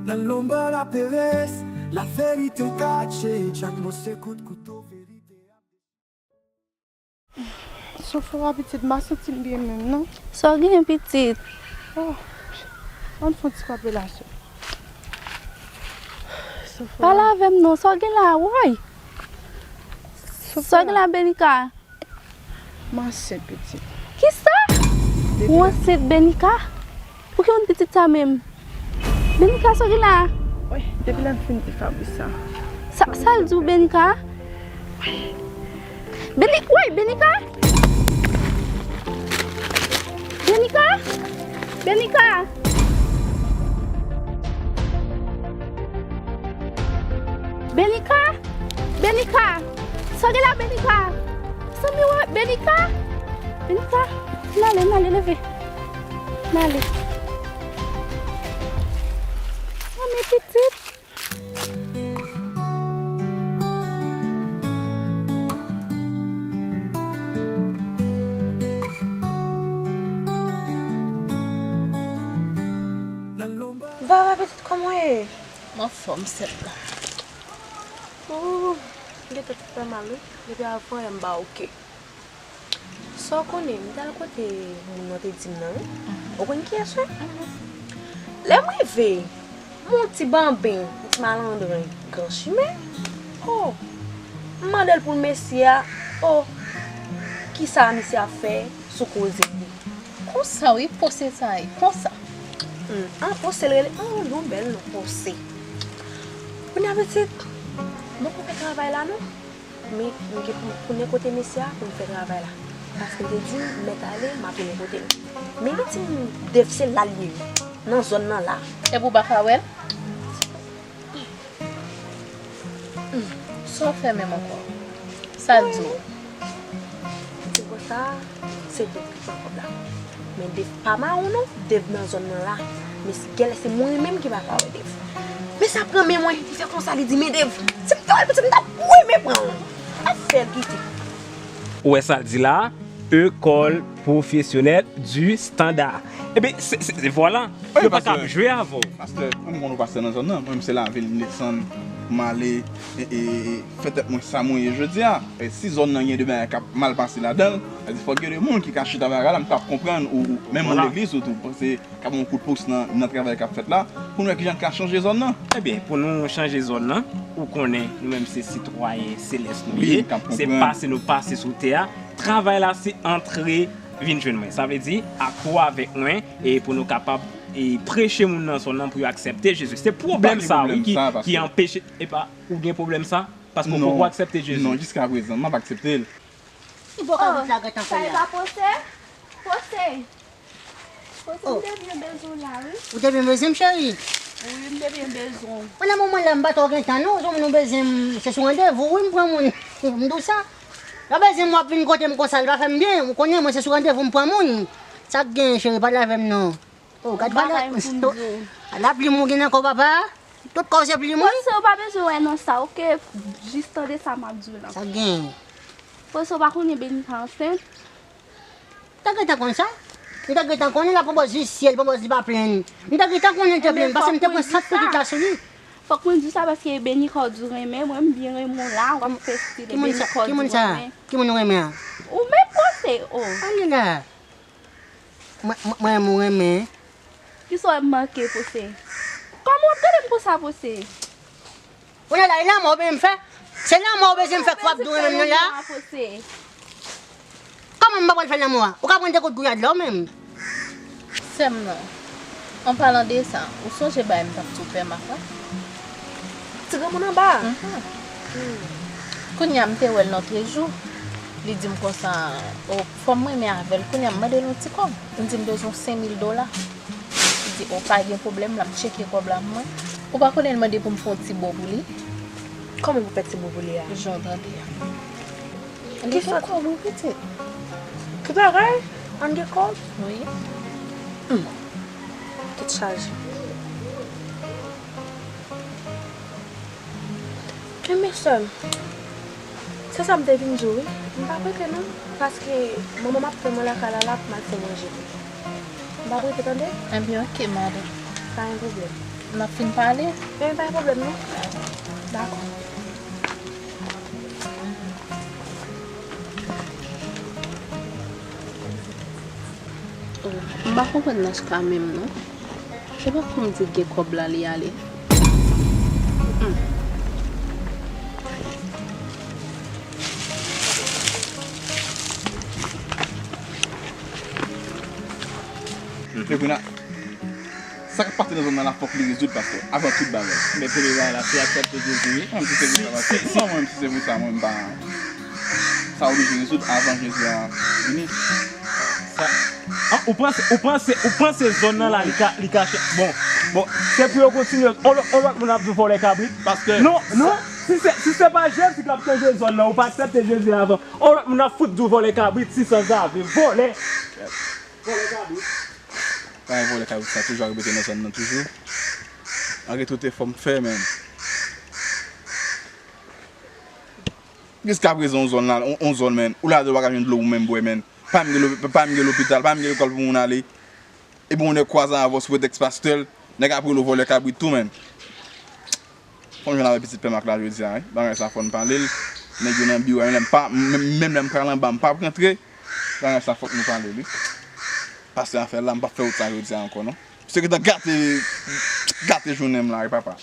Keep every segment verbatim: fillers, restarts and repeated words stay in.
Nan lonbè laperèz, laverite kache, chak mo se kout kouto verite a. Sofora pitit, m pa santi m byen menm non. Sa w gen pitit? Oh, ann fè yon ti kanpe la sè. Sofora. Pale avè m non, sa w gen la, woy. Sa w gen la, Benika? M ansent pitit. Kisa? Ou ansent, Benika? Pou ki moun pitit sa menm? Benika, sa w gen la? Wi, depi lè m fin di Fabrice sa. Sa, sa l di w, Benika? Beni, woy, Benika? Benika? Benika? Benika? Benika? Sa w gen la, Benika? Sa m wè, Benika? Benika? N ale, n ale, leve. N ale. Mami pitit. Vava pitit, kòman w ye? M anfòm, sèt la. Ooh, m gentan fè mal, wi. Depi avan yè m pa oke. Sa w konnen, m t al kote moun nan te di m nan, wi. Ou konn kiyès, wi? Lè m rive, m wè yon ti banben, yon ti malandren, gran chimen. Oh! M mande l pou l mesye a. Oh! Kisa misye ap fè sou koze li? Konsa, wi, Pose sa ye, konsa. Hmm, an Pose l rele, oh, non bèl non, Pose. Kounye a pitit, m poko fè travay la, non. Men, m gen pou m tounen kote mesye a pou m fè travay la. Paske m te di m, m mèt ale, m ap tounen kote l. Men li di m, Dave se la l ye wi, nan zòn nan la. Epi w pa ka wè l? Hmm. Sa w fè menm ankò? Sa l di w? Li di m konsa, se Dave ki pran kòb la. Men Dave pa mawon non, Dave nan zòn nan la. Men si genlè se mwen menm ki pa ka wè Dave. Men sa pran men mwen, li fè konsa, li di, men Dave, si m te wè l pitit, m t ap renmen pran l. M ap fè l kite. Ou wè sa l di la? École professionnelle du standard. Ebyen, se, se, se, vwala. Yo pa ka ap jwe avè w. Pastè, mwen m konn yon pastè nan zòn nan. Mwen menm se lavil m desann, m ale, e, e, e, fè tèt mwen sa mwen ye jodi a. E si zòn nan gen de bagay k ap mal pase ladan l, sa di fòk gen de moun ki ka chita bagay la, m ka ap konprann, ou, ou menm moun legliz ou tou, panse k ap yon kout pous nan, nan travay k ap fèt la, pou n wè kijan n ka chanje zòn nan. Ebyen, pou nou chanje zòn nan, ou konnen, nou menm se sitwayen selès nou ye, se pase nou pase sou tè a. Travay la, se antre, vin jwenn mwen. Sa vle di, akò avèk mwen, e pou nou kapab, e preche moun nan zòn nan pou yo aksepte Jezi. Se pwoblèm sa, wi, ki, ki anpeche, epa, ou gen pwoblèm sa? Paske w poko aksepte Jezi. Non, jiskaprezan, m ap aksepte l. Ki bò kawot la gentan fè la? Sa e pa Pose? Pose! Pose, m te byen bezwen w la, wi. Ou te byen bezwen m, cheri? Wi, m te byen bezwen w. Pandan moman la, m pa twò gen tan, non. Ou konn nou bezwen m, se sou randevou, wi, m pran moun. M di w sa. Lè w bezwen m, w ap vin kote m konsa, l pa fè m byen. Ou konnen, mwen, se sou randevou m pran moun. Sa k gen, cheri, pale avè m, non. Oh, gad bagay m pou m di w. Laplim ou gen nan kò w, papa. Tout kò w se plim, wi. Pose, ou pa bezwen wè nan sa, oke? Jis tande sa m ap di w lan. Sa gen? Pose, ou pa konnen Benika ansent? M ta gentan konn sa. M ta gentan konnen l ap pran pòz li syèl, pran pòz li pa plenn. M ta gentan konnen l te plenn, paske m te pran sant pitit la sou li. Fòk mwen di w sa, paske Benika w di w renmen mwen, m byen renmen w la, w ap fè stil Benika w di w renmen. Ki moun ou renmen a? Ou menm, Pose, oh. Ale la. Mwen, mwen, mwen renmen w renmen. Kisa w wè m manke, Pose? Kòman w ap gade m konsa, Pose? Ou nan la, e lanmò w bezwen m fè? Se lanmò w bezwen m fè k w ap di w renmen m nan la? Kòman m pa pral fè lanmò a? Ou ka pran de kout gouyad la, ou menm? Sè m nan, an palan de sa, ou sonje bagay m t ap di w pè Mak la? Ti granmoun anba a? Mhm. Hmm. Kounye a, m te wè l lòtrejou. Li di m konsa, o, fò m renmen avè l. Kounye a, m mande l yon ti kòb. M di m bezwen senk mil dola. Li di, o, pa gen pwoblèm, l ap tcheke kòb la pou mwen. Ou pa konnen l mande pou m fè yon ti bo pou li? Kòman pou fè ti bo pou li a? Jan w tande a. Li gen kòb, wi, pitit. Ki bagay? Ann gen kòb? Wi. Hmm. Tèt chaje. Enben, sè m, se sa m te vin di w, wi. M p ap rete, non, paske manman m ap tann mwen lakay la, la pou m al fè manje pou li. M p ap rete, tande? Enben, oke, madanm. Pa gen pwoblèm. N ap fin pale. Men pa gen pwoblèm, non. Dakò. M pa konprann Nachka menm, non. Se pa kòm di gen kòb la, li ale. Hmm. Epi na, sa k ap pase nan zòn nan la, fòk li rezoud, pastè, avan tout bagay. Men premye bagay la, se aksepte Jezi, wi. Menm si se pou sa, pastè. Non, menm si se pou sa, mwen, m pa. Sa oblije rezoud avan Jezi a vini. Sa, ah, ou panse, ou panse, ou panse zòn nan la, li ka, li ka chanje? Bon, bon, se pou yo kontinye. On lòt, on lòt moun ap di w vòlè kabrit. Pastè. Non, non, si se, si se pa Jezi k ap chanje zòn nan, ou pa aksepte Jezi avan. On lòt moun ap fout di w vòlè kabrit, si sanzave, vòlè. Vòlè kabrit. Pa gen vòlè kabrit, sa toujou ap repete nan zòn nan toujou. Malgre tout efò m fè, men. Jiskaprezan, yon zòn la, yon, yon zòn, men, ou la de w pa ka jwenn dlo pou menm bwè, men. Pa menm gen lo-, pa menm gen lopital, pa menm gen lekòl pou moun ale. Epi yon nèg kwaze avè w sou pretèks pastè, nèg ap rele w vòlè kabrit tou, men. Fò m jwenn avèk pitit pè Mak la jodi a, wi. Bagay sa fò n pale l. Nèg yo nan biwo a, menm lè m pa, menm, menm lè m pral anba, m p ap rantre. Bagay sa fòk nou pale l, wi. Pastè a fè l la, m p ap fè wout sa jodi a ankò, non. Misye gentan gate, gate jounen m la, wi, papa.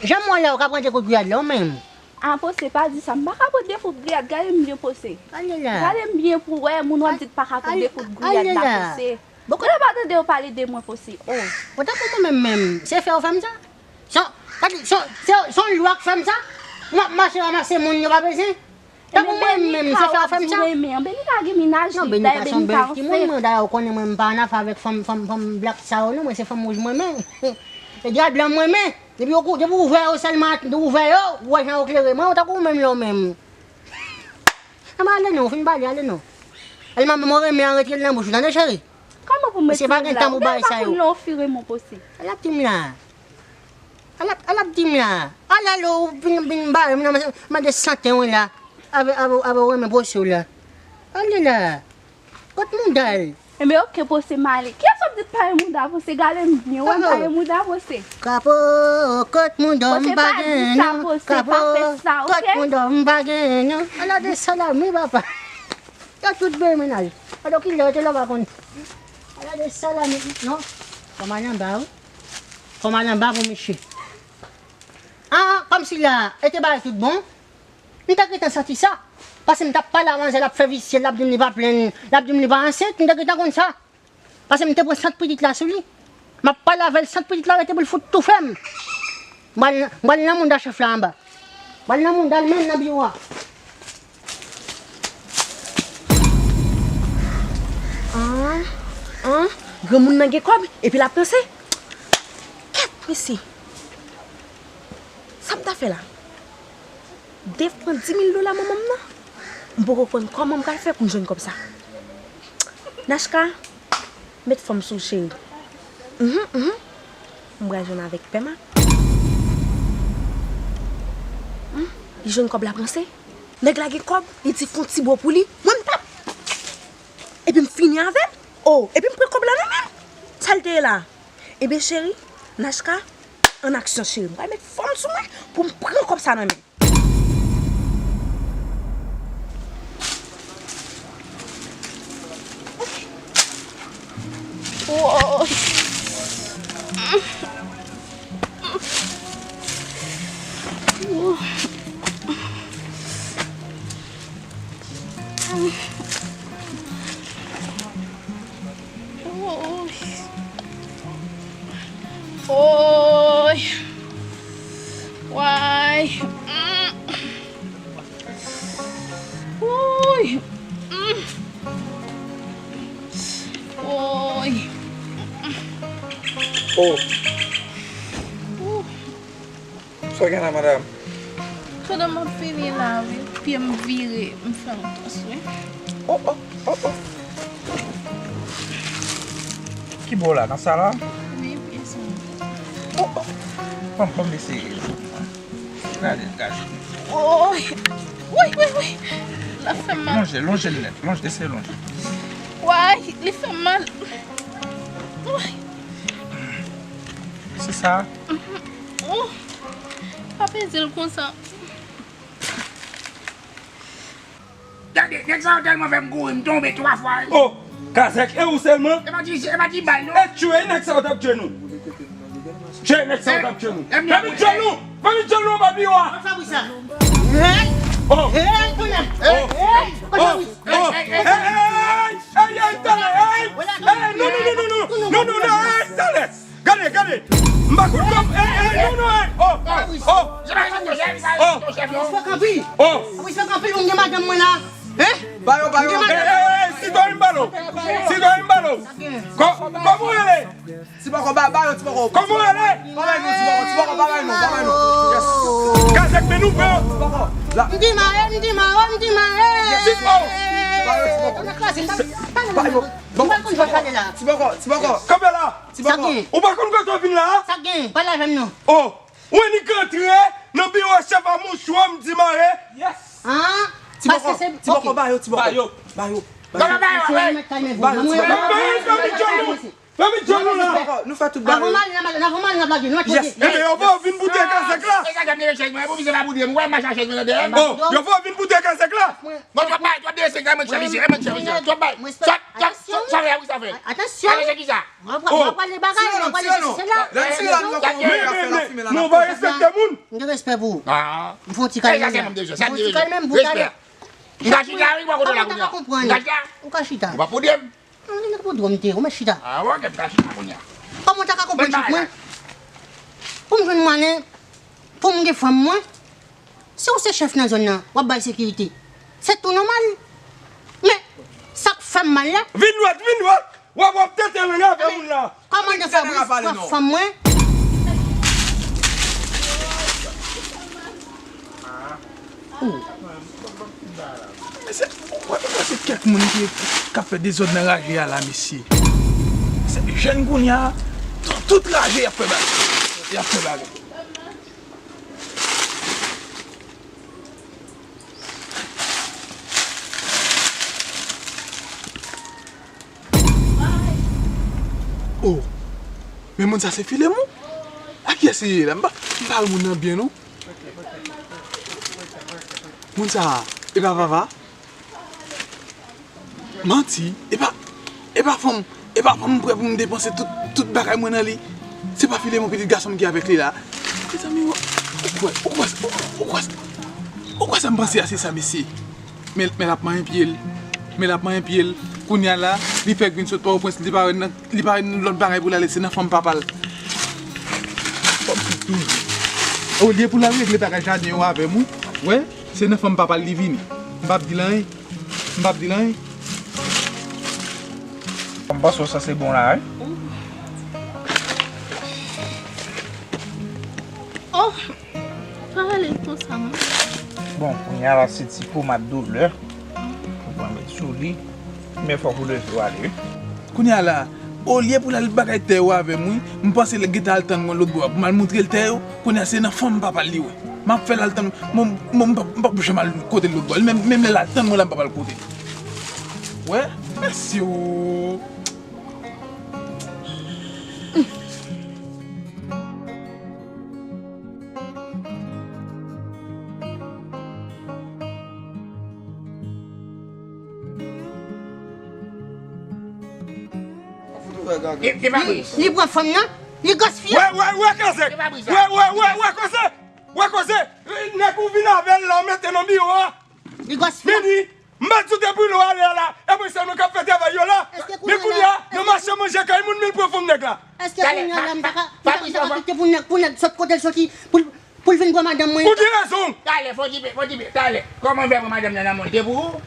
Janm wè lè ou ka pran de kout griyad la, ou menm? A, Pose, pa di sa. M pa ka pran de kout griyad. Gade m byen, Pose. Ale la. Gade m byen pou w wè, moun w ap di pa ka pran de kout griyad la, Pose. Bon, kote w pa tande yo pale de mwen, Pose? Oh. Bon, tankou mwen menm, menm, se fè w fè m sa? Se, gade, se, se, se yon lwa k fè m sa? M ap mache ranmase moun yo pa bezwen. Tankou mwen menm, se fè w fè m sa? Ebyen, Benika, w ap di renmen an. Benika gen mennaj li. Non, Benika se yon bèl timoun, mwen, dayè, ou konnen mwen, m pa annafè avèk fanm, fanm, fanm blak sa yo, non, mwen se fanm wouj mwen renmen. E dra blan mwen renmen. Depi yo kou-, depi w ouvè yo sèlman, ou ouvè yo, ou wè jan yo klere. Mwen, tankou ou menm lè w menm. Ann ale non, ou fin pale, ale non. Ale, manman, mwen renmen an, retire l nan bouch ou, tande, cheri? Kòman pou m retire l la? Ou pa konn lè w fire mwen, Pose. Al ap di m la. Al ap, al ap di m la. Al, al, ou vin, vin bare m nan, mande santen w la. Avè, avè, avè w renmen Pose w la. Ale la. Kot mouda l? Enben, oke, Pose, m ale. Kiyès w ap di k pa gen mouda, Pose? Gade m byen, wè m pa gen mouda, Pose. Kapo, kot mouda w, m pa gen non. Kapo, kot mouda w, m pa gen non. Ala de salami, papa. Yo tout byen mennaj. Alo, kilè yo te lè w pa konn. Ala de salami, non. Fò m al anba, wi. Fò m al anba pou misye. Ah, kòmsi la, e te bagay tout bon. M te gentan santi sa. Paske m t ap pale a manzè, l ap fè visye, l ap di m li pa plenn, l ap di m li pa ansent, m te gentan konn sa. Paske m te pran sant pitit la sou li. M ap pale avè l, sant pitit la rete pou l fout toufe m. M al, m al nan mouda chèf la anba. M al nan mouda l menm nan biwo a. An, an, granmoun nan gen kòb, epi l ap danse. Kèt, mesye. Sa m ta fè la? Dev pran di mil dola manman m nan. M poko konn kòman m pral fè pou m jwenn kòb sa. Nachka, met fò m sou w, cheri. Mhm, mhm. M pral jwenn avèk pè Mak. Hmm, li jwenn kòb la, panse. Nèg la gen kòb, li di fon ti bo pou li. Mwen, m t ap. Epi m fini avè l. Oh, epi m pran kòb la nan men l. Sa l te ye la? Ebyen, cheri, Nachka, an aksyon, cheri. M pral met fò m sou mwen pou m pran kòb sa nan men l. Woy. Woy. Woy. Way. Mm. Woy. Mm. Woy. Oh. Ou. Sa w gen la, madanm? Pandan m ap vini la, wi, pye m vire, m fè yon tòs, wi. Oh, oh, oh, oh. Ki bò la, nan sa la? Wi, pye sa. Oh, oh. Ban m, ban m eseye. Gade, gade. Woy. Woy, woy, woy. L ap fè m mal. Lonje, lonje l nèt. Lonje, eseye lonje. Way, li fè m mal. Se sa. Oh, pa peze l konsa. Gade, nèg sa yo tèlman fè m kouri, m tonbe twa fwa. Oh, Kazèk, e ou sèlman? E pa ti, e pa ti bal, non. E tchwe nèg sa yo t ap tchwe nou. Tchwe nèg sa yo t ap tchwe nou. Fè vit djòl nou. Fè vit djòl nou anba biwo a. Fabrice. Hey! Oh! Hey, kounye a. Oh! Hey! Oh! Hey, hey, hey, hey, talè, hey! Hey, non, non, non, non, non, non, non, non, hey, talè! Gade, gade! M pa konn kòm, hey, hey, non, non, hey! Oh! Oh! Oh! Fabrice, fè kanpe. Oh! Fabrice, fè kanpe, mwen gen madanm mwen la. Hein? Ba yo, ba yo. Hey, hey, hey, sitwayen m ba nou. Sitwayen m ba nou. Kò-, kòman w rele? Ti bòkò, ba, ba yo, ti bòkò. Kòman w rele? Ba bay nou, ti bòkò, ti bòkò, ba bay nou, ba bay nou. Yes. Kazèk, men nou pran. Ti bòkò. La. M di mare, m di mare, m di mare. Yes. Oh. Ba yo, ti bòkò. Ba yo. Bon. M pa konn jwe pale la. Ti bòkò, ti bòkò. Kanpe la. Ti bòkò. Ou pa konn kote w vin la? Sa gen, pale avè m non. Oh. Ou annik antre nan biwo chèf a mouchwa, m di mare. Yes. Ah. Ti bòkò, ti bòkò, ba yo, ti bòkò. Ba yo. Ba yo. Ba yo, ba yo, ba yo. Ba yo, ti bòkò. Fèmen djòl nou. Fèmen djòl nou la. Nou fè tout bagay. Avan m ale, n a, avan m ale, n a blage, nou mèt kote. Yes. Ebyen, yo pa vin boute Kazèk la. E sa k ap deye chèz mwen, pou misye pa boute m, ou wè m mache ak chèz mwen nan dèyè m. Oh, yo pa vin boute Kazèk la. Bon, twòp bagay, twòp deye chèz mwen, chèz misye, e mèt chèz misye, twòp bagay. Sa, sa, sa, sa, sa, sa fè? Atansyon. Atansyon. Atansyon ki sa? W ap, w ap pale bagay, w ap pale sesi, sela. Men, men, men, men, w pa respekte moun. M gen respè pou ou. Ah. M fè yon ti kalme. M fè yon ti kalme, m pou talè. M ka chita, wi, bò kote w la kounye a. M ka chita. Ou pa pwodye m. Mwen, mwen, mwen, mwen, mwen, chita. Ah, ok, m ka chita kounye a. Kòman w ta ka konprann chif mwen? Pou m jwenn mwayen, pou m gen fanm mwen, si w se chèf nan zòn nan, w ap bay sekirite. Se tou nòmal. Men, sa k fè m mal la. Vin dwat, vin dwat. W ap, w ap tete lang avè moun la. Kòmandan Fabrice, w ap fanm mwen. Mesye, ou kwè, ou kwè se kèk moun ki, k ap fè dezòd nan raje a la, mesye? Se jèn kounye a, tout, tout raje y ap fè bagay. Y ap fè bagay. Oh, men moun sa se Filemon? A kiyès li ye la? M pa, m pa wè moun nan byen non. Moun sa, e pa Vava? Manti, e pa, e pa fanm, e pa fanm m prè pou m depanse tout, tout bagay mwen nan li. Se pa Filemon pitit gason m ki avèk li la? Mezanmi, ou, ou kwè, ou kwè, ou, ou kwè, ou kwè sa m panse a se sa, mesye? Men, men l ap manyen pye l. Men l ap manyen pye l. Kounye a la, li fèk vin sot Pòtoprens, li pa wè nan, li pa wè nan lòt bagay pou l ale, se nan fanm papa l. Olye pou l al regle bagay jaden yo avè m, wi. Wè, se nan fanm papa l li vini. M p ap di l anyen. M p ap di l anyen. M panse w sanse bon la, wi. Oh, pa rele l konsa, non. Bon, kounye a la, se ti pomad doulè. Ou pran met sou li. Men fòk ou leve w ale, wi. Kounye a la, olye pou l al bagay tè yo avè m, wi, m panse l gentan al tann mwen lòt bò a pou m al montre l tè yo. Kounye a, se nan fanm papa l li wè. M ap fè l al tann mwen, mwen, m p ap, m p ap janm al kote l lòt bò. Li menm, menm lè l al tann mwen la, m p ap al kote l. Wè, mèsi o. Li, li pran fanm nan, li gaspiye. Wè, wè, wè, Kazèk. Wè, wè, wè, wè, koze. Wè, koze. Nèg ou vin avè l la, ou mete nan biwo a. Li gaspiye. Vini. M pa di w te brule w ale a la, epi se nou k ap fè travay yo la. Men kounye a, nan mache manje kay moun, men l pran fanm nèg la. Èske kounye a la, m pa ka, m pa, m pa ka kite pou nèg, pou nèg sot kote l soti, pou l, pou l vin pran madanm mwen? Ou gen rezon. Talè, fò di, fò di, talè. Kòman fè pran madanm nan nan mwen? Te pou ou?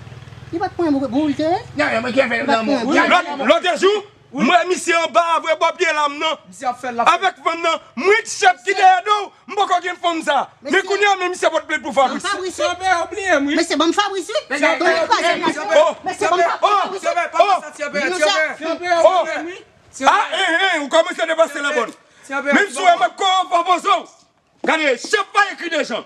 Li pa t pran pou, pou ou l te ye? Non, non, men ki fè nan mwen? Lòt, lòt jou, m wè misye anba a vre bò pye la m nan. Avèk fanm nan, mwen k chèf ki dèyè do w. M poko gen fanm sa. Men kounye a menm misye pot plent pou Fabrice. Mesye, ban m Fabrice, wi. Mesye, ban m Fabrice, wi. Mesye, ban m Fabrice, wi. Oh, oh, oh, oh. Ah, eh, eh, ou kòmanse depase la bòn. Menm si w wè m ap kò pa poze w. Gade, chèf pa ekri de jan.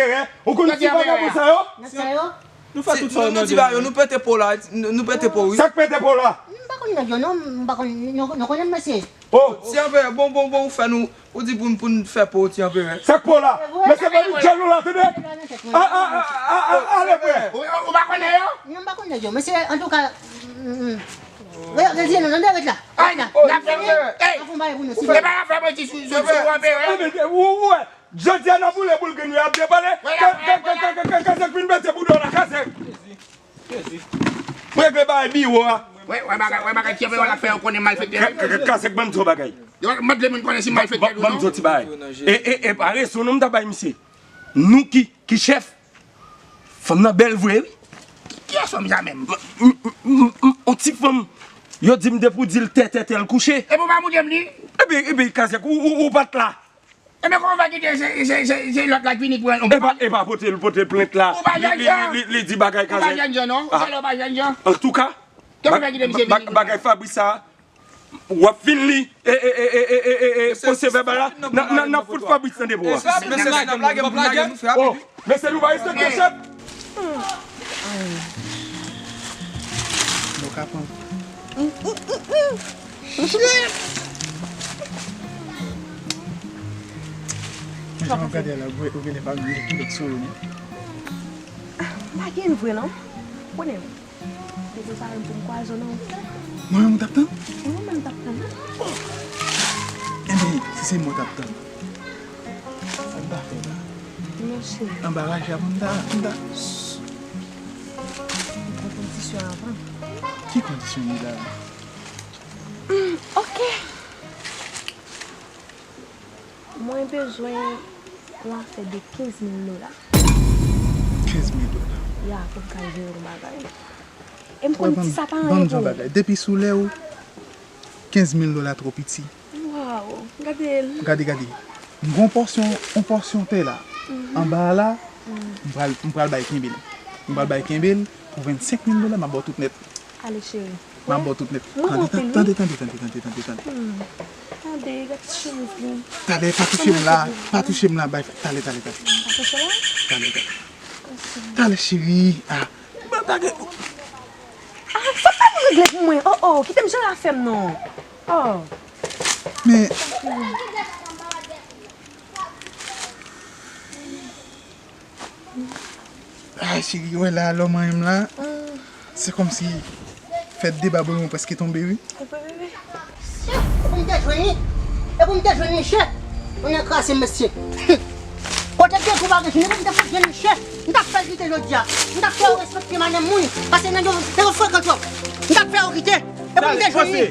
Anperè. Ou konn ti vagabon sa yo? Nèg sa yo? Nou fè tout sa nou mande. Nou di ba yo, nou pete po la, nou, nou pete po, wi. Sa k pete po la? M pa konn nèg yo, non, m pa konn, nou, nou konnen m, mesye. Oh. Ti Anperè, bon, bon, bon, ou fè nou, ou di pou n, pou n fè po, Ti Anperè. Sa k po la? Mesye, pa vin djòl nou la, tande? A, a, a, a, a, ale, frè. Ou, ou pa konnen yo? Non, m pa konn nèg yo, mesye, antouka, mm, mm. Re-, retire nou, tande, ret la. Ay, ret la. N ap fè, ey, n ap fè yon bagay pou nou, silvouplè. Ou fè pa afè mwen di sou, sou, sou Anperè. Ou, ou, ou, Jodi a n ap boule boul grenn yo, y ap depale. Kazèk vin pete bouda w la, Kazèk. Mwen regle bagay biwo a. Wè, wè bagay, wè bagay Ti Anperè w ap fè yo konnen malfektè. Kazèk, ban m di w bagay. Yo mande moun konnen si malfektè ou non. Ban m di w ti bagay. E, e, e pa rezon non m ta bay misye. Nou ki, ki chèf. Fanm nan bèl vre wi. Kiyès fanm sa menm? On ti fanm. Yo di m depi w di l tè, tè, tè, l kouche. Epi w pa montre m li? Epi, epi Kazèk, ou, ou, ou pa t la. Ebyen, kòman w fè kite se, se, se, se lòt la k vini pran yon... Epa, epa pote l, pote l plent la. Ou pa jènjan. Li, li, li, li di bagay Kazèk. Ou pa jènjan non. Ou pa jènjan. Antouka, kòman w fè kite misye vini? Bagay Fabris sa, w ap fin li. E, e, e, pwosè vèbal la, n a, n a, n a fout Fabris nan depo a. Mesye, lage m, lage m, lage m. Oh, mesye, nou pa respekte chèf. Nou ka pran. Jan w ap gade a la, ou genlè pa gen kilòt sou ou non. M pa gen vre non. Konnen. Te prepare m pou m kwaze w non. Mwen menm ou t ap tann? Mwen menm t ap tann wi. Enben, si se mwen w t ap tann, sa m ta fè la? Mèsi. Anba raje a pou m ta, pou m ta. Yon kondisyon avan. Ki kondisyon li la? Hmm, oke. Mwen bezwen yon afè de kenz mil dola. Kenz mil dola? Ya, pou m ka jere yon bagay. E m konn ti sa pa anyen pou ou. Depi sou lè ou, kenz mil dola twò piti. Waw, gade l. Gade, gade. M gon pòsyon, yon pòsyon tè la. Anba a la, m pral, m pral bay Kenbel. M pral bay Kenbel pou vennsenk mil dola, m ap ba w tout nèt. Ale, cheri. M ap ba w tout nèf. Mwen tande, anpil, tande, wi. Tande, tande, tande, tande, tande, tande. Hmm. Tande, gade ti chemiz li. Tande, pa touche m la, pa touche m la, bay, tande, tande, tande. Pa touche la? Tande, tande. Tande, cheri. Ah. Mwen pa gen. Ah, fòk pa nou regle pou mwen. Oh, oh, kite m jere afè m non. Oh. Men. Ay, cheri, wè la, lè w manyen m la, se kòmsi fèt deba bò yo prèske tonbe, wi. E pou m te jwenn li, e pou m te jwenn misye, mwen nan krase mesye. Kote ke kou pa gen jwenn, e pou m te fout jwenn misye, m t ap fè l kite jodi a. M t ap fè yo respekte madanm moun, paske nèg yo, nèg yo frekan twòp. M t ap fè yo kite, e pou m te jwenn li.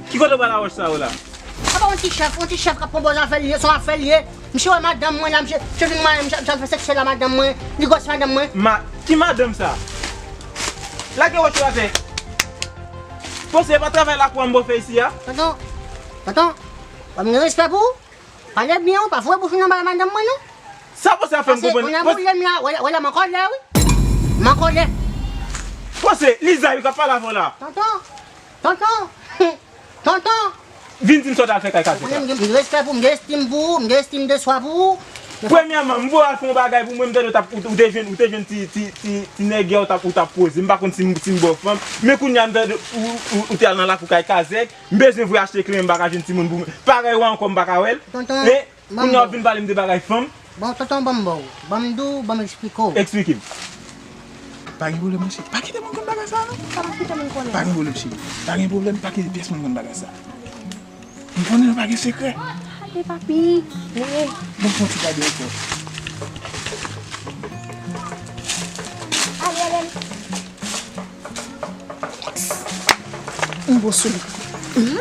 Ki kote w ba lawòch sa yo la? Apa yon ti chèf, yon ti chèf k ap pran pòz afè l ye, se yon afè l ye. Misye wè madanm mwen la, misye, misye vin mwen, misye, misye al fè seksyèl a madanm mwen, li gwòs madanm mwen. Ma, ki madanm sa? Lage wòch yo atè. Pose, e pa travay lakou a m ba w fè isi a? Tonton, tonton, pa m gen respè pou ou. Pale byen, ou pa foure bouch ou nan bagay madanm mwen, non. Sa Pose ap fè m konprann. Pase, kounye a, m la, wè, wè la, m an kòlè, wi. M an kòlè. Pose, Liza, wi, k ap pale avè w la. Tonton, tonton, tonton. Vin di m sa w t al fè kay Kazèk la. Ou konnen m gen, m gen respè pou ou, m gen estim pou ou, m gen estim de swa pou ou. Premyèman, m voye w al fè yon bagay pou mwen, m tande w t ap, ou, ou te jwenn, ou te jwenn ti, ti, ti, ti nègè, ou t ap, ou t ap poze. M pa konn si m, si m ba w fanm. Men kounye a, m tande ou, ou, ou te al nan lakou kay Kazèk. M bezwen voye achte kleren, m pa ka jwenn timoun pou mwen. Parèy ou ankò, m pa ka wè l. Tonton, men kounye a w ap vin pale m de bagay fanm. Bon, tonton, ban m ba w. Ban m di w, ban m eksplike w. Eksplike m. Pa gen pwoblèm, monchè. Pa kite moun konn bagay sa a, non. Sa pa kite moun konnen. Pa gen pwoblèm, cheri. Pa gen pwoblèm, pa kite pyès moun konn bagay sa a. M konnen nou pa gen sekrè. Ale, papi. Bon, fè yon ti gade ankò. Ale, ale, ale. M bon sou li. Mhm.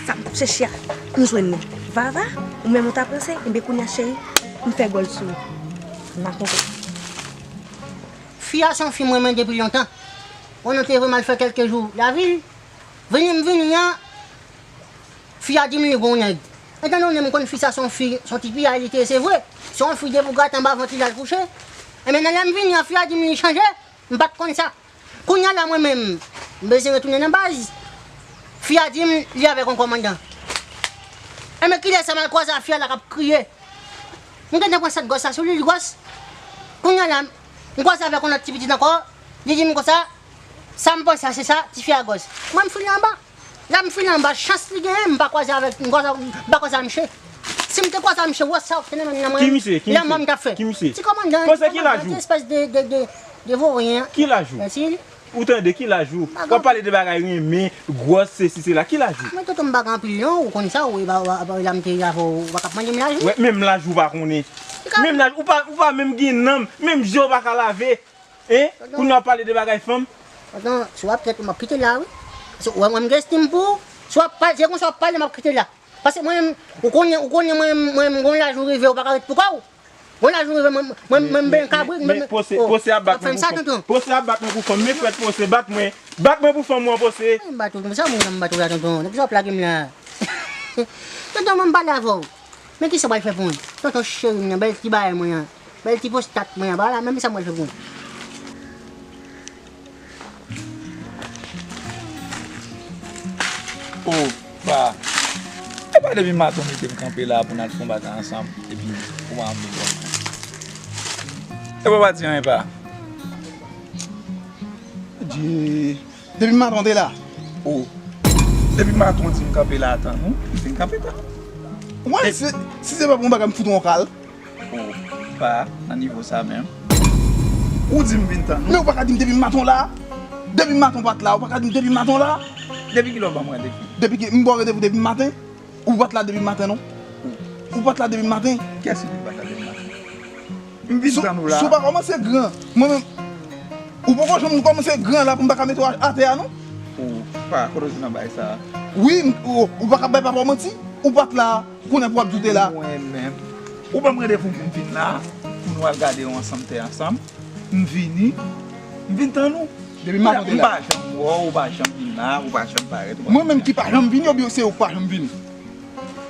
Sa m t ap chèche a, m jwenn li. Vava, ou menm ou ta panse, enben kounye a cheri, m fè gòl sou ou. M pa konprann. Fi a se yon fi m renmen depi lontan. Bon, nou te voye m al fè kèlke jou lavil. Vini m vini an, fi a di m li gon nèg. Etan donnen m konn fi sa se yon fi, se yon ti piyay li te ye, se vre. Se yon fi depi w gate anba vant li l al kouche. Enben, nan lè m vini an, fi a di m li chanje, m pa t konn sa. Kounye a la, mwen menm, m bezwen retounen nan baz. Fi a di m li avèk yon kòmandan. Enben, kilè sa m al kwaze a fi a la k ap kriye. M gentan pran sèt gwòs la sou li, li gwòs. Kounye a la, m kwaze avèk yon lòt ti pitit ankò. Li di m konsa, sa m panse a se sa, tifi a gwòs. Mwen, m file anba. Lè m file anba, chans li genyen, m pa kwaze avèk, m kwaze, m pa kwaze a misye. Si m te kwaze a misye, wè sa w te nan men nan mwen, lanmò m t ap fè. Ki misye? Ti kòmandan, Pose, ki laj ou? Ti espès de, de, de, de voryen. Ki laj ou? Ou tande, ki laj ou? W ap pale de bagay renmen, gwòs, sesi, sela. Ki laj ou? Mwen, tonton, m pa gen anpil non, ou konn sa, ou, e pa, ou, ou, la m te ye avè w, ou pa ka ap mande m laj ou. Wè, menm laj ou pa konnen. Menm laj, ou pa, ou pa menm gen nanm, menm je w pa ka lave. Hein? Tonton. Kounye a w ap pale de bagay fanm? Tonton, si w ap trèt, m ap kite la, wi. Paske w wè mwen, m gen estim pou ou. Si w ap pale, se konsa w ap pale, m ap kite la. Paske mwen menm, ou konnen, ou konnen mwen, mwen, mwen, gon laj ou rive, ou pa ka ret pou kò w. Gon laj ou rive, mwen, mwen, mwen, m benyen kabrit, mwen, men, men, Pose, oh, Pose ap bat mwen pou fanm. Pose ap bat mwen pou fanm. Men frèt Pose, bat mwen. Bat mwen pou fanm ou an, Pose. Mwen bat ou, sa moun nan m bat ou la, tonton? Nan kisa w ap lage m la? Tonton, mwen m pale avè w. Men kisa w pral fè pou mwen? Tonton cheri m nan, bèl ti bagay mwen an. Bèl ti pwostat mwen an, pa la, men kisa m pral fè pou mwen? O, pa. E pa depi maten w mete m kanpe la pou n al fè yon bagay ansanm, epi ou pa anvi wè mwen. E pa, pa di anyen, pa. Dye. Depi maten w te la? O. Depi maten w di m kanpe la tann ou, m vin kanpe tann ou. Mwen, si, si se pa pou yon bagay, m fout ou yon kal. O, pa nan nivo sa menm. Ou di m vin tann ou. Men ou pa ka di m depi maten w la. Depi maten w pa t la, ou pa ka di m depi maten w la. Depi kilè w ban m randevou? Depi ki, m ba w randevou depi maten? Ou pa t la depi maten, non. Ou pa t la depi maten. Kiyès ki di m pa t la depi maten? M vin tann ou la. Si w pa kòmanse gran, mwen menm, ou poko janm kòmanse gran la pou m pa ka mete w atè a, non. O, pa, kote w jwenn nan bagay sa a? Wi, m, o, ou pa ka bay papa w manti. Ou pa t la, kounye a pou w ap di w te la. Mwen menm. Ou ban m randevou pou m vin la, pou nou al gade yon ansanm tè ansanm. M vini, m vin tann ou. Depi maten w te la. M pa janm wè w, ou pa janm vin la, ou pa janm parèt, ou pa janm vin la. Mwen menm ki pa janm vini, oubyen se ou k pa janm vini?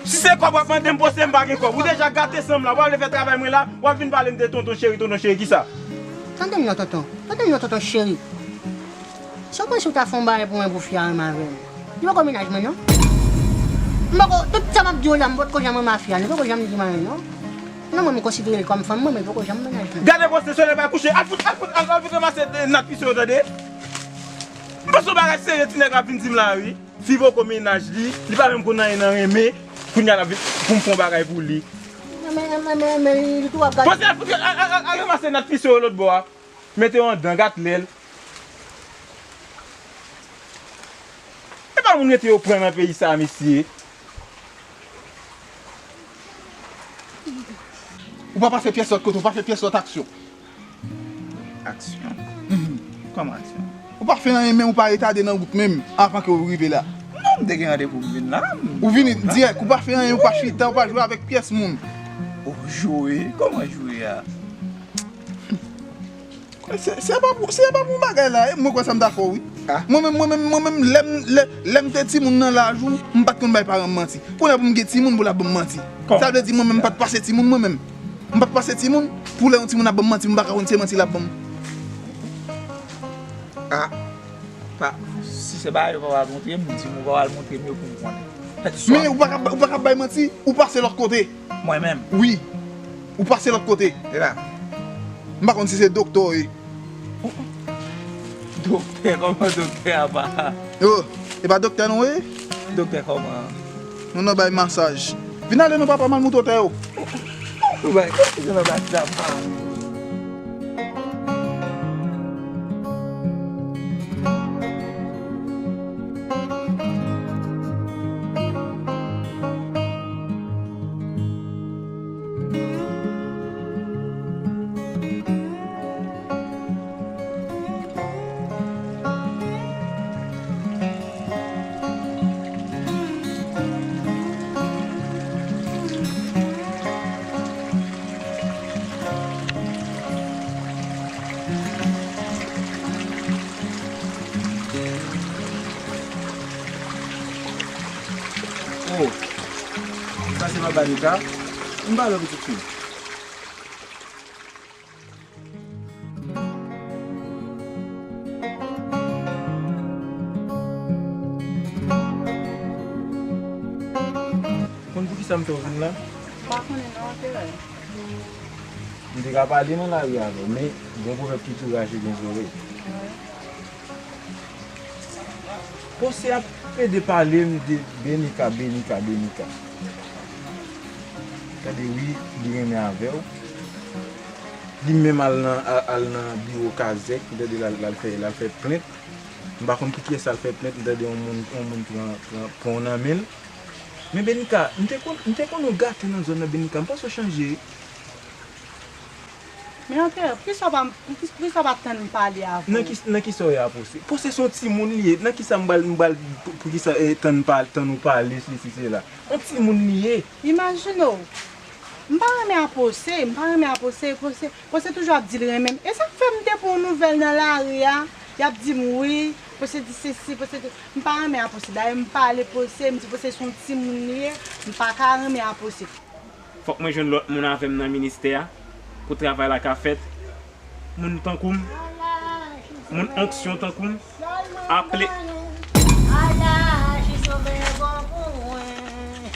Si se kòb w ap mande m, Pose, m pa gen kòb. Ou deja gate san m la, w ap vle fè travay mwen la, w ap vin pale m de tonton cheri, tonton cheri, kisa? Tande m non, tonton. Tande m non, tonton cheri. Si w panse w ta fè yon bagay pou mwen pou fi a renmen avè m, li poko mennaj mwen non. M poko, tout sa m ap di w la, m potko janm renmen a fi a, li poko janm di m anyen non. Non, mwen m konsidere l kòm fanm mwen, men li poko janm mennaj mwen. Gade pòs se solèy pa kouche, al fout, al fout, al, al fout ranmase, eh, nat pise yo tande. M panse yon bagay serye ti nèg la ap vin di m la wi. Fi poko mennaj li, li pa menm konn anyen nan renmen, kounye a l ap vin pou m fè yon bagay pou li. Men, men, men, men, men, li tou ap gade. Pòs se al fout, al, al, al, al ranmase nat pise yo lòt bò a. Mete yo anndan, gad lè l. E pa moun rete yo pran nan peyi sa, mesye. Ou pa pase pyès lòt kote, ou pa fè pyès lòt aksyon. Aksyon? Mhm. Kòman aksyon? Ou pa fè anyen, men ou pa retade nan wout menm, avan ke ou rive la. Non, m te gen randevou m vin la. Ou vini dirèk, ou pa fè anyen, ou pa chita, ou pa jwe avèk pyès moun. Ou jwe? Kòman jwe a? Se, se pa pou, se pa pou bagay la, e mwen kwè sa m ta fè w, wi. Ah. Mwen menm, mwen menm, mwen menm, lè m, lè, lè m te timoun nan laj ou, m pa t konn bay paran m manti. Kounye a pou m gen timoun pou l ap ban m manti. Kòman? Sa vle di mwen menm m pa t pase timoun mwen menm. M pa t pase timoun, pou lè yon timoun ap ban m manti, m pa ka konn se manti l ap ban m. Ah. Pa, si se bagay ou pa pral montre m, di m ou pa pral montre m yo pou m konnen. Fèt swa. Men ou pa ka, ou pa ka bay manti, ou pase lòt kote. Mwen menm? Wi. Ou pase lòt kote. E la. M pa konn si se doktè w ye. Doktè, kòman doktè a pa? Oh, e pa doktè non w ye? Doktè kòman? Nou nan bay masaj. Vin ale non papa, m al moutre w tè yo. Ou bay, kòman se nan bay sa pa? Oh, sa se papa Nika. M pale pitit fi. Konn poukisa m fè w vin la? M pa konnen non, anterè. M te ka pale nan lari avè w, men gen pwovèb ki tou raje gen zòrèy. Pòs se ap plede pale m de Benika, Benika, Benika. Tande wi, li renmen avè w. Li menm al nan, al, al nan biwo kazèk, li tande l al, l al fè, l al fè plent. M pa konn pou kiyès l al fè plent, li tande yon moun, yon moun pran, pran pon nan men l. Men Benika, m te konn, m te konn ou gate nan zòn nan Benika, m panse w chanje. Men anterè, poukisa w pa, poukisa w pa tann m pale avè w? Nan ki, nan kisa w ye a Pòs? Pòs se yon timoun li ye. Nan kisa m pral, m pral, pou, poukisa, eh, tann pa, tann ou pale, sesi, sela? Yon timoun li ye. Imajine w. M pa renmen a Pòs, m pa renmen a Pòs, Pòs, Pòs toujou ap di l renmen m. E sa k fè m te pran yon nouvèl nan lari a, y ap di m wi, Pòs di sesi, Pòs di, m pa renmen a Pòs. Dayè m pale Pòs, m di Pòs se yon timoun li ye, m pa ka renmen a Pòs. Fòk mwen jwenn lòt moun avè m nan ministè a pou travay la ka fèt. Moun tankou m, moun onksyon tankou m, aple. Ala, Jezi Sovè bon pou mwen.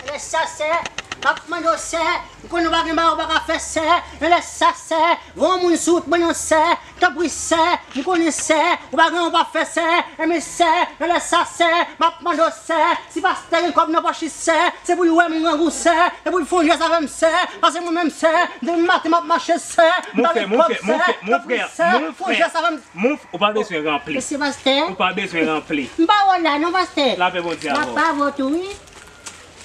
Lè sa, sè, m ap mande w, sè, m konnen w pa gen bagay w pa ka fè, sè, men lè sa, sè, voye yon moun sou wout mwen non, sè, tanpri, sè, m konnen, sè, ou pa gen anyen w pa fè, sè, enben, sè, nan lè sa, sè, m ap mande w, sè, si pastè gen kòb nan pòch li, sè, se pou l wè m grangou, sè, se pou l fè yon jès avè m, sè, paske mwen menm, sè, depi maten m ap mache, sè, m pa gen kòb, sè, tanpri, sè, fè yon jès avè m. Mon f-, ou pa bezwen ranpli. Mesye pastè. Ou pa bezwen ranpli. M pa wè w la non, pastè. Lapè Bondye avè w. Lapè avè w tou, wi.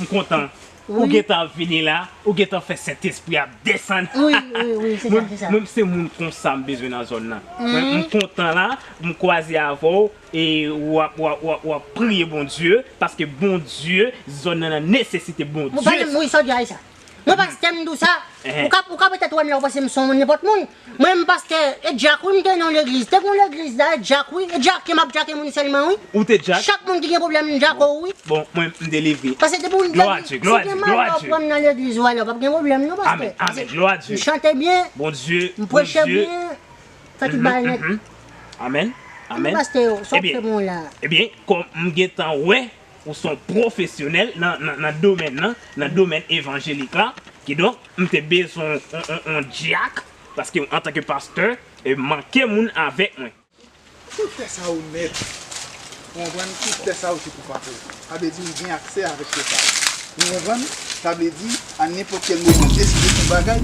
M kontan. Ou gentan vini la, ou gentan fè Sentespri a desann. Wi, wi, wi, se sa, se sa. Mwen, mwen, se moun konsa m bezwen nan zòn nan. Mwen, m kontan la, m kwaze avè w, e w ap, w ap, w ap, w ap priye Bondye, paske Bondye, zòn nan nan nesesite Bondye. Mwen pa janm wi sa w di a, sa. Mwen pastè m di w sa, ou ka, ou ka petèt wè m la, ou panse m se yon nenpòt moun. Mwen menm pastè, e dyak wi, m te nan legliz. Te gen yon legliz la, e dyak wi. E djake, m ap djake moun sèlman wi. Ou te djak? Chak moun ki gen pwoblèm, m djake w wi. Bon, mwen, m delivre. Paske depi w legliz, si w gen malè w pran m nan legliz ou alè, w p ap gen pwoblèm non, pastè. Amèn, amèn, glwa a Dye. M chante byen, m preche byen, fè tout bagay nèt. Amèn. Amèn. Pastè, sa w ap fè mwen la? Ebyen, kòm m gentan wè ou se yon pwofesyonèl nan, nan, nan domèn nan, nan domèn evanjelik la, kidonk, m te bezwen yon, yon, yon dyak, paske antanke pastè, e manke moun avèk mwen. Tout tè sa yo nèt. Ou konprann? Tout tè sa yo se pou papa w. Sa vle di m gen aksè avèk tè sa yo. Ou konprann? Sa vle di, a nenpòt kèl moman, m deside fè yon bagay,